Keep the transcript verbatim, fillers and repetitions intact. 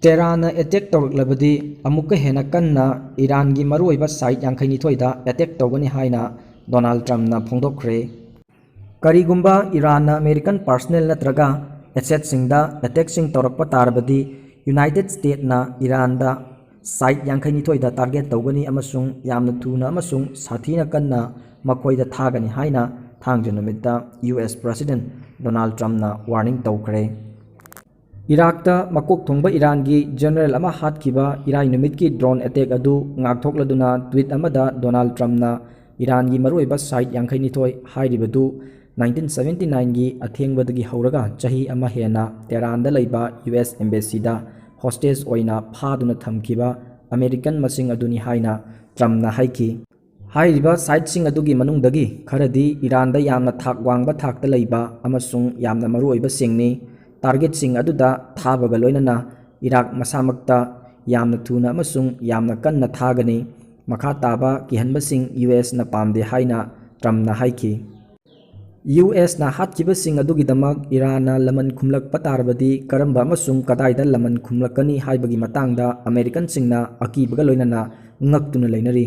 ꯇꯦꯍꯔꯥꯟꯅ attack ꯇꯧꯔꯛꯂꯕꯗꯤ ꯑꯃꯨꯛꯀ ꯍꯦꯟꯅ ꯀꯟꯅ ꯏꯔꯥꯟꯒꯤ ꯃꯔꯨꯑꯣꯏꯕ ꯁꯥꯏꯠ ꯌꯥꯡꯈꯩꯅꯤꯊꯣꯏꯗ ꯑꯦꯇꯦꯛ ꯇꯧꯒꯅꯤ ꯍꯥꯏꯅ ꯗꯣꯅꯥꯜꯗ ꯇ꯭ꯔꯝꯞꯅ ꯐꯣꯡꯗꯣꯛꯈ꯭ꯔꯦ꯫ ꯀꯔꯤꯒꯨꯝꯕ ꯏꯔꯥꯟꯅ ꯑꯃꯦꯔꯤꯀꯟ ꯄꯥꯔꯁꯅꯦꯜ ꯅꯠꯇ꯭ꯔꯒ ꯑꯦꯁꯦꯠꯁꯤꯡꯗ ꯑꯦꯇꯦꯛꯁꯤꯡ ꯇꯧꯔꯛꯄ ꯇꯥꯔꯕꯗꯤ, ꯌꯨꯅꯥꯏꯇꯦꯗ ꯁ꯭ꯇꯦꯠꯅ ꯏꯔꯥꯟꯗ ꯁꯥꯏꯠ ꯌꯥꯡꯈꯩꯅꯤꯊꯣꯏꯗ ꯇꯥꯔꯒꯦꯠ ꯇꯧꯒꯅꯤ ꯑꯃꯁꯨꯡ ꯌꯥꯝꯅ ꯊꯨꯅ ꯑꯃꯁꯨꯡ ꯁꯥꯊꯤꯅ ꯀꯟꯅ ꯃꯈꯣꯏꯗ ꯊꯥꯒꯅꯤ ꯍꯥꯏꯅ ꯊꯥꯡꯖ ꯅꯨꯃꯤꯠꯇ ꯌꯨ ꯑꯦꯁ ꯄ꯭ꯔꯦꯁꯤꯗꯦꯟꯠ ꯗꯣꯅꯥꯜꯗ ꯇ꯭ꯔꯝꯞꯅ ꯋꯥꯔꯅꯤꯡ ꯇꯧꯈ꯭ꯔꯦ꯫ ꯏꯔꯥꯛꯇ ꯃꯀꯣꯛ ꯊꯣꯡꯕ ꯏꯔꯥꯟꯒꯤ ꯖꯦꯅꯔꯦꯜ ꯑꯃ ꯍꯥꯠꯈꯤꯕ ꯏꯔꯥꯏ ꯅꯨꯃꯤꯠꯀꯤ ꯗ꯭ꯔꯣꯟ ꯑꯦꯇꯦꯛ ꯑꯗꯨ ꯉꯥꯛꯊꯣꯛꯂꯗꯨꯅ ꯇ꯭ꯋꯤꯠ ꯑꯃꯗ ꯗꯣꯅꯥꯜꯗ ꯇ꯭ꯔꯝꯞꯅ ꯏꯔꯥꯟꯒꯤ ꯃꯔꯨꯑꯣꯏꯕ ꯁꯥꯏꯠ ꯌꯥꯡꯈꯩꯅꯤꯊꯣꯏ ꯍꯥꯏꯔꯤꯕꯗꯨ ꯅꯥꯏꯟꯇꯤꯟ ꯁꯚꯦꯟꯇꯤ ꯅꯥꯏꯟꯒꯤ ꯑꯊꯦꯡꯕꯗꯒꯤ ꯍꯧꯔꯒ ꯆꯍꯤ ꯑꯃ ꯍꯦꯟꯅ ꯇꯦꯍꯔꯥꯟꯗ ꯂꯩꯕ ꯌꯨ ꯑꯦꯁ ꯑꯦꯝꯕꯦꯁꯤꯗ ꯍꯣꯁꯇꯦꯖ ꯑꯣꯏꯅ ꯐꯥꯗꯨꯅ ꯊꯝꯈꯤꯕ ꯑꯃꯦꯔꯤꯀꯟ ꯃꯁꯤꯡ ꯑꯗꯨꯅꯤ ꯍꯥꯏꯅ ꯇ꯭ꯔꯝꯞꯅ ꯍꯥꯏꯈꯤ꯫ ꯍꯥꯏꯔꯤꯕ ꯁꯥꯏꯠꯁꯤꯡ ꯑꯗꯨꯒꯤ ꯃꯅꯨꯡꯗꯒꯤ ꯈꯔꯗꯤ ꯏꯔꯥꯟꯗ ꯌꯥꯝꯅ ꯊꯥꯛ ꯋꯥꯡꯕ ꯊꯥꯛꯇ ꯂꯩꯕ ꯑꯃꯁꯨꯡ ꯌꯥꯝꯅ ꯃꯔꯨꯑꯣꯏꯕꯁꯤꯡꯅꯤ꯫ ꯇꯥꯔꯒꯦꯠꯁꯤꯡ ꯑꯗꯨꯗ ꯊꯥꯕꯒ ꯂꯣꯏꯅꯅ ꯏꯔꯥꯛ ꯃꯁꯥꯃꯛꯇ ꯌꯥꯝꯅ ꯊꯨꯅ ꯑꯃꯁꯨꯡ ꯌꯥꯝꯅ ꯀꯟꯅ ꯊꯥꯒꯅꯤ꯫ ꯃꯈꯥ ꯇꯥꯕ ꯀꯤꯍꯟꯕꯁꯤꯡ ꯌꯨ ꯑꯦꯁꯅ ꯄꯥꯝꯗꯦ ꯍꯥꯏꯅ ꯇ꯭ꯔꯝꯞꯅ ꯍꯥꯏꯈꯤ꯫ ꯌꯨ ꯑꯦꯁꯅ ꯍꯥꯠꯈꯤꯕꯁꯤꯡ ꯑꯗꯨꯒꯤꯗꯃꯛ ꯏꯔꯥꯟꯅ ꯂꯃꯟ ꯈꯨꯝꯂꯛꯄ ꯇꯥꯔꯕꯗꯤ ꯀꯔꯝꯕ ꯑꯃꯁꯨꯡ ꯀꯗꯥꯏꯗ ꯂꯃꯟ ꯈꯨꯝꯂꯛꯀꯅꯤ ꯍꯥꯏꯕꯒꯤ ꯃꯇꯥꯡꯗ ꯑꯃꯦꯔꯤꯀꯟꯁꯤꯡꯅ ꯑꯀꯤꯕꯒ ꯂꯣꯏꯅꯅ ꯉꯛꯇꯨꯅ ꯂꯩꯅꯔꯤ꯫